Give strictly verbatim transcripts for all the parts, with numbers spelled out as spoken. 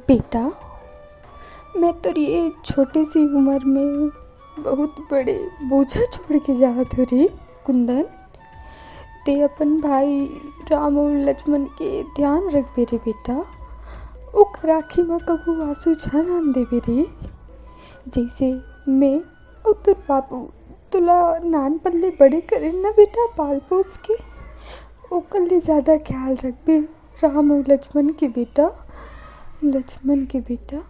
बेटा, मैं तोर ये छोटी सी उम्र में बहुत बड़े बोझा छोड़ के जात हो रे कुंदन। ते अपन भाई राम अउ लक्ष्मण के ध्यान रखबे रे बेटा। ओकर आँखी म कभू आंसू झन आन देबे रे। जइसे मैं अउ तोर बाबू तोला नानपन ले बड़े करे ना बेटा, पाल पोस के, ओकर ले ज्यादा ख्याल रखबे राम अउ लक्ष्मण के बेटा, लक्ष्मण के बेटा।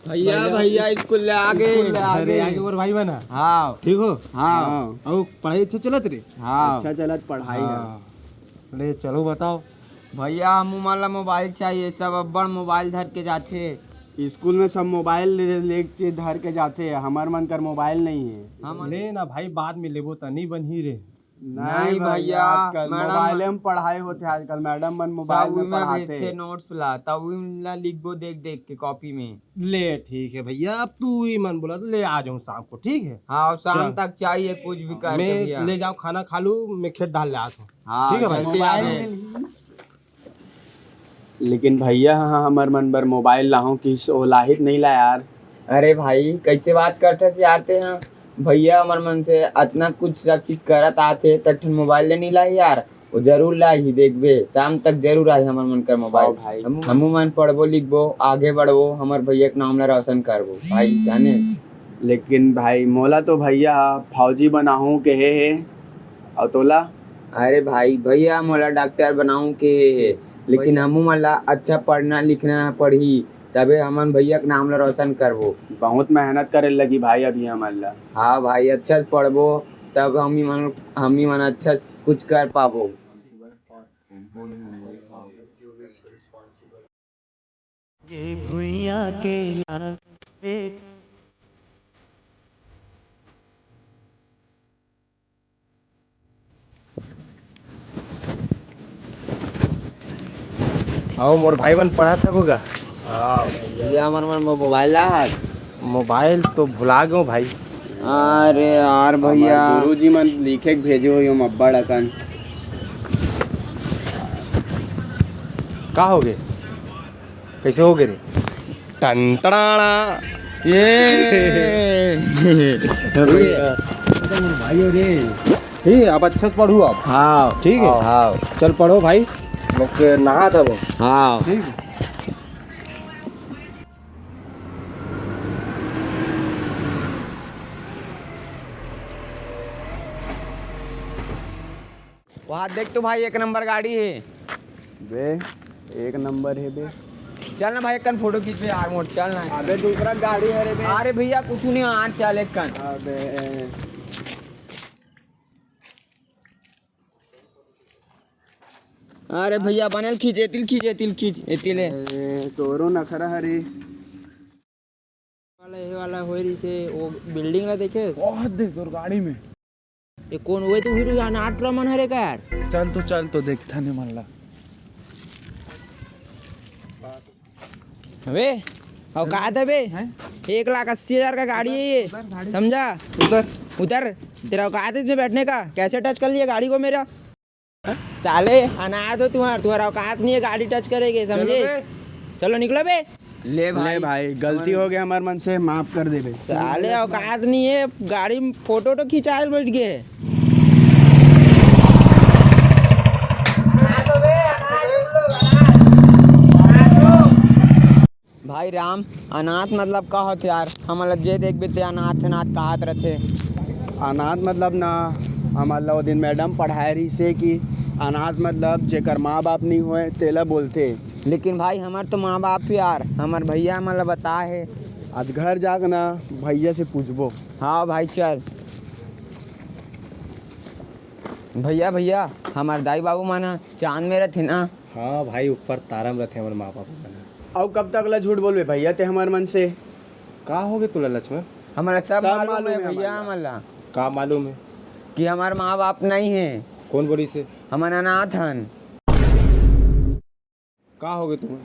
भैया, भैया, भैया, स्कूल ले आ गए। स्कूल ले आ अरे, गए। आ गए और भाई बना। हाँ। ठीक हो? हाँ। हाँ। और पढ़ाई अच्छा चलत रे? हाँ। अच्छा चलत पढ़ाई है। हाँ। ले चलो बताओ। भैया, हमू मन ला मोबाइल चाहिए, सब अब्बड़ मोबाइल धर के जाथे। स्कूल में सब मोबाइल ले, ले के धर के जाथे, हमर मन कर मोबाइल नहीं है। हम ले ना भाई, बाद में लेबो त नहीं बनही रे। नहीं नहीं भैया, भैया, आजकल मैडम मोबाइले में पढ़ाई होथे, आजकल मैडम मन मोबाइल सब में उही में पढ़ाथे। भेजथे नोट्स ला, त उही ला लिखबो देख देख के कॉपी में। ले ठीक है भैया, अब तू ही मन बोला तो ले आ जाऊँ शाम को, ठीक है? हाँ, और शाम चल। तक चाहिए कुछ भी करके मैं भैया। ले जाऊँ, खाना खा लूँ, मैं खेत डाल ले आता हूँ। हाँ, ठीक है भाई? जल्दी आ मोबाइल जाओ। ले ली। लेकिन भैया, हाँ, हमर मन बर मोबाइल लाहूं किस, ओलाहित नहीं ला यार। अरे भाई, कैसे बात करथस यार ते, हाँ? भैया हमर मन से अतना कुछ सब चीज करत आते, त ठन मोबाइल ले नहीं लाही यार। वो जरूर लाही, देखबे, शाम तक जरूर आही हमर मन कर मोबाइल। हाँ भाई। हमू, हमू मन पढ़बो लिखबो, आगे बढ़बो, हमर भैया के नाम ला रोशन करबो भाई, जाने। लेकिन भाई, मोला तो भैया फौजी बनाहूं के हे, हे। अउ तोला? अरे भाई, भैया मोला डॉक्टर बनाहूं के हे, लेकिन भैया हमू मन ला अच्छा पढ़ना लिखना पड़ही, तबे हमन भैया के नाम ला रोशन करबो। बहुत मेहनत करे लगी भाई अभी हमन ला। हाँ भाई, अच्छा से पढ़बो, तब हम ही मन, हम ही मन अच्छा से कुछ कर पाबो। ये भुइयां के लाल बेटा। आओ, मोर भाई बन पढ़ा थको गा। हाँ, भैया, हमर मन मोबाइल ला हस। मोबाइल तो भुला गयो भाई। अरे यार भैया। हमर गुरुजी मन लिखे के भेजे हो, यो अब्बड़ अकन। का हो गे? कैसे हो गे रे? टन टड़ाड़ा। ये। भाई हो रे। ठीक है, अब अच्छा से पढ़ू आप। हाँ। ठीक है? हाँ। चल पढ़ो भाई। मैं नहा था वो। हाँ। ठीक है। वहाँ देख तो भाई, एक नंबर गाड़ी है। बे, एक नंबर है बे। चल ना भाई, एक कन फोटो खींच ले यार मोर, चल ना। अबे, दूसरा गाड़ी है रे बे। अरे भैया, कुछ नहीं यार, चल एक कन। अबे। अरे भैया, बनल खींच, एतिल खींच, एतिल खींच, एतिल है। ए, तोरो नखरा हरे। वाला, ये वाला होय रहिसे, वो बिल्डिंग ला देखेस? बहुत देख तोर गाड़ी में। ये कौन हुए तू हीरो यार, नाट रमन हरे का यार? चल तो, चल तो देखथन ए मन ला। अबे, औकात है बे? हैं? एक लाख अस्सी हजार का गाड़ी है ये, उधर गाड़ी। समझा? उधर। उधर। तेरा औकात है इसमें बैठने का? कैसे टच कर लिया गाड़ी को मेरा? साले, अनाथ हो तुम्हार, तुम्हारा औकात नहीं है गाड़ी टच करेगे, समझे? चलो बे। चलो निकलो बे। ले भाई। ले भाई, गलती हो गया हमारे मन से, माफ कर दे बे। साले, औकात नहीं है, गाड़ी में फोटो तो खिंचाए बैठ गए। भाई राम, अनाथ मतलब का होथे यार? हमन ल जे देखबे ते अनाथ अनाथ काहत रथे। अनाथ मतलब ना, हमन ल ओ दिन मैडम पढ़ाए रहिसे कि अनाथ मतलब जेकर माँ बाप नहीं होए तेला बोलथे। लेकिन भाई, हमर तो माँ बाप हे यार, हमर भैया हमन ल बताए हे। आज घर जाके ना भैया से पूछबो। हाँ भाई, चल। भैया, भैया, हमर दाई बाबू मन ह चांद में रथे ना। हाँ भाई, ऊपर तारा में रथे हमर माँ बाप मन ह। अउ कब तक ला झूठ बोलबे भैया ते हमर मन से? का होगे तोला लक्ष्मण? हमला सब सब मालूम मालूम हे हे भैया हमन ला। हमन ला। का मालूम हे? कि हमर माँ बाप नहीं हे। कोन बोलिस हे? हमन अनाथ हन। का होगे तुमन?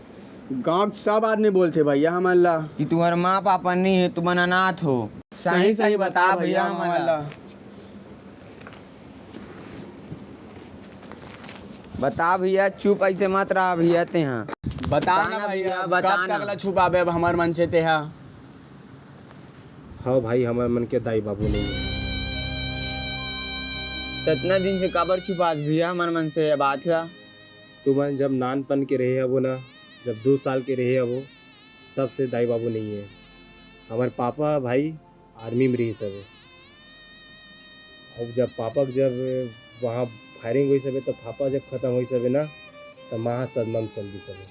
गांव के सब आदमी बोलथे भैया हमन ला। कि तुम्हर माँ पापा नहीं हे, तुमन अनाथ हो। सही सही बता भैया हमन ला। बता भैया, चुप ऐसे मत रहा भैया तेहा। बता ना भैया, बता ना। कब तक ला छुपाबे अब हमर मन से तेहा? हाँ भाई, हमर मन के दाई बाबू नहीं हे। ततना दिन से काबर छुपास भैया हमर मन से ये बात ला? तुमन जब नानपन के रहे हबो ना, जब दो साल के रहे हबो, तब से दाई बाबू नहीं हे। हमर पापा भाई आर्मी में रहिस हवे। अब जब पापा के जब वहाँ फायरिंग होइस हवे, तब पापा जब खतम होइस हवे ना, तब माँ सदमा में चल दिस हवे।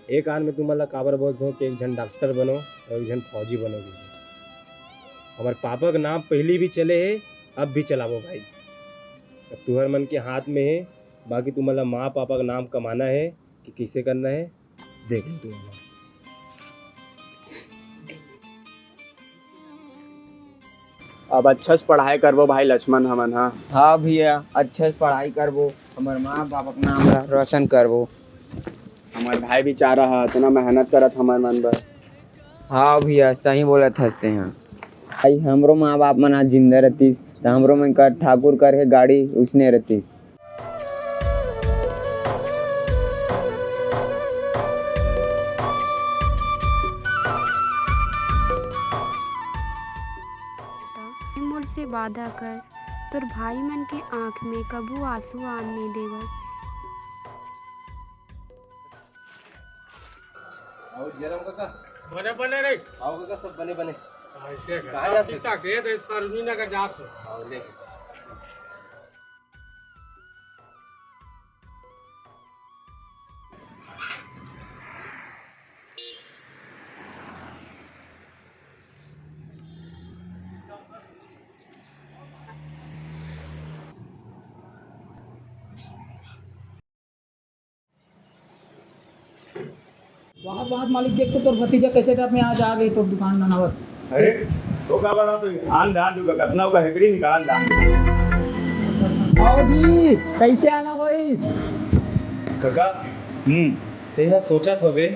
एक आन में तुमन ला काबर बोलत हूँ कि एक झन डॉक्टर बनो और एक झन फौजी बनो भी। हमर पापा के नाम पहली भी चले हे, अब भी चलाबो भाई। अब तुहर मन के हाथ में हे, बाकी तुमन ला माँ पापा के नाम कमाना हे कि कैसे करना हे, देख लो तुमन ला। अब अच्छा से पढ़ाई करबो भाई लक्ष्मण हमन ह। हाँ भैया, अच्छा से पढ़ाई करबो, हमर माँ बाप के नाम ला रोशन करबो। हमर भाई बेचारा ह इतना मेहनत करत हमर मन बर। हाँ भैया, सही बोलत हस तेहा। भाई, हमरो माँ बाप मन आज जिंदा रहतिस, त हमरो मन कर ठाकुर कर हे गाड़ी उसने रहतिस। मोर से वादा कर, तोर भाई मन के आँख में कभू आंसू आन नइ देवय। अउ जरम कका? बने बने रे। अउ कका, सब बने बने। ऐसे का? कहाँ जात हो? ठीक ठाक हे, तो सरवीना का जात हो। हाँ, ले। वाह, वाह, मालिक, देख तो तोर भतीजा कैसे टाइप में आज आ गई तोर दुकान बनावत। अरे, तो का बना तो आन धान जो कतना का हेकड़ी निकाल धान। बाबूजी, कैसे आना होइस? कका, हम्म। तेहा सोचत होबे,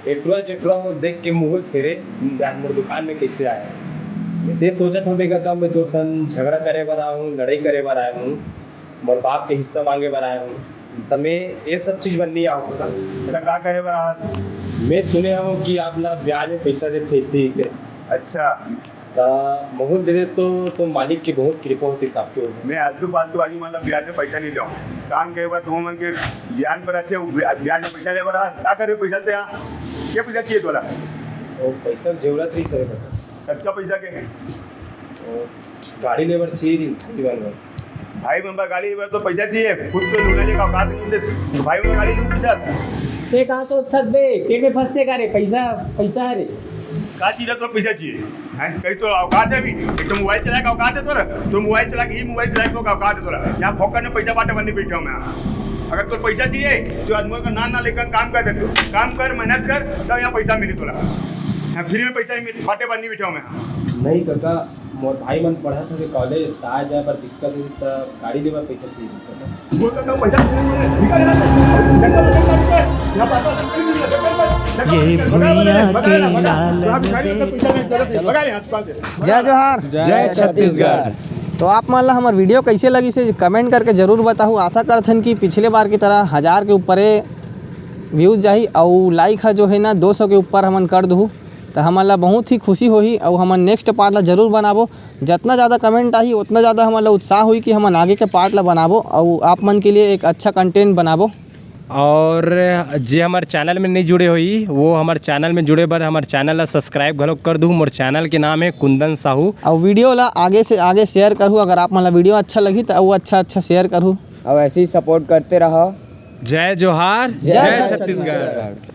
एटुआ जेटुआ वो देख के मुहुल फेरे, हम्म। यार मोर दुकान में कैसे आए? ते सोचत होबे कका, मैं तोर संग झगड़ा करे बर आए हूँ, लड़ाई करे बर आए हूँ, मोर बाप के हिस्सा मांगे बर आए हूँ, त मैं ये सब चीज बर नहीं आऊँ कका। तेला का कहे बर आए? मैं सुने हूँ कि आप ला ब्याज में पैसा देथे इसी के। अच्छा। त बहुत दे दे तो, तो मालिक की बहुत कृपा होती आपके ऊपर। मैं आलतू फालतू आदमी मतलब ब्याज में पैसा नहीं लेवं। काम के बाद तुम मन के ज्ञान पर अच्छे ब्याज में पैसा ले बड़ा, का करे पैसा ते यहाँ? क्या पैसा चाहिए तोला? वो पैसा जरूरत रही सर। कतका पैसा के? वो गाड़ी लेबर चाहिए रही, भाई बन भाई बन गाड़ी लेबर तो पैसा चाहिए, खुद तो लूटा ले का औकात नहीं दे, भाई बन गाड़ी लूट दे। ते कहाँ सोचत बे? पेट में फंसते का रे? पैसा, पैसा है रे। का चीज है तो पैसा चाहिए? हैं? कहीं तो औकात है भी? एक तो मोबाइल चलाए का औकात है तोरा? तो मोबाइल चला के ही मोबाइल चलाए का औकात है तोरा? यहाँ फोकट में पैसा बांटे बनने बैठा हूँ मैं। अगर तो पैसा चाहिए तो आदमी का ना ना लेकर काम कर दे तू। काम कर, मेहनत कर, तब यहाँ पैसा मिली तोरा। यहाँ फ्री में पैसा नहीं मिले, बांटे बनने बैठा हूँ मैं। नहीं काका, मोर भाई मन पढ़त हवे कॉलेज, त आए जाए बर दिक्कत होही, त गाड़ी लेबर पैसा चाहिए सर। बोल काका, पैसा निकल, निकल, निकल, निकल, निकल। यहाँ पर ये भुइयां के लाल में पैसा नहीं, पैसा नहीं, पैसा नहीं। जय जोहार। जय छत्तीसगढ़। तो आप मन ला हमर वीडियो कैसे लगिस हे, कमेंट करके जरूर बताहू। आशा करथन कि पिछले बार की तरह हजार के ऊपरे व्यूज जाही, अउ लाइक ह जो है ना, दो सौ के ऊपर हमन कर दूहू, त हमन ला बहुत ही खुशी होही, अउ हमन नेक्स्ट पार्ट ला जरूर बनाबो। जतना ज़्यादा कमेंट आही, उतना ज़्यादा हमन ला उत्साह होही कि हमन आगे के पार्ट ला बनाबो, अउ आप मन के लिए एक अच्छा कंटेंट बनाबो। और जे हमर चैनल में नहीं जुड़े होई, वो हमर चैनल में जुड़े बर हमर चैनल ला सब्सक्राइब घलो कर दू। मोर चैनल के नाम है कुंदन साहू। और वीडियो ला आगे से आगे शेयर करहू, अगर आप मन ला वीडियो अच्छा लगही तो वो अच्छा अच्छा शेयर करहू। और ऐसे ही सपोर्ट करते रहो। जय जोहार, जय जय छत्तीसगढ़। छत्तीसगढ़।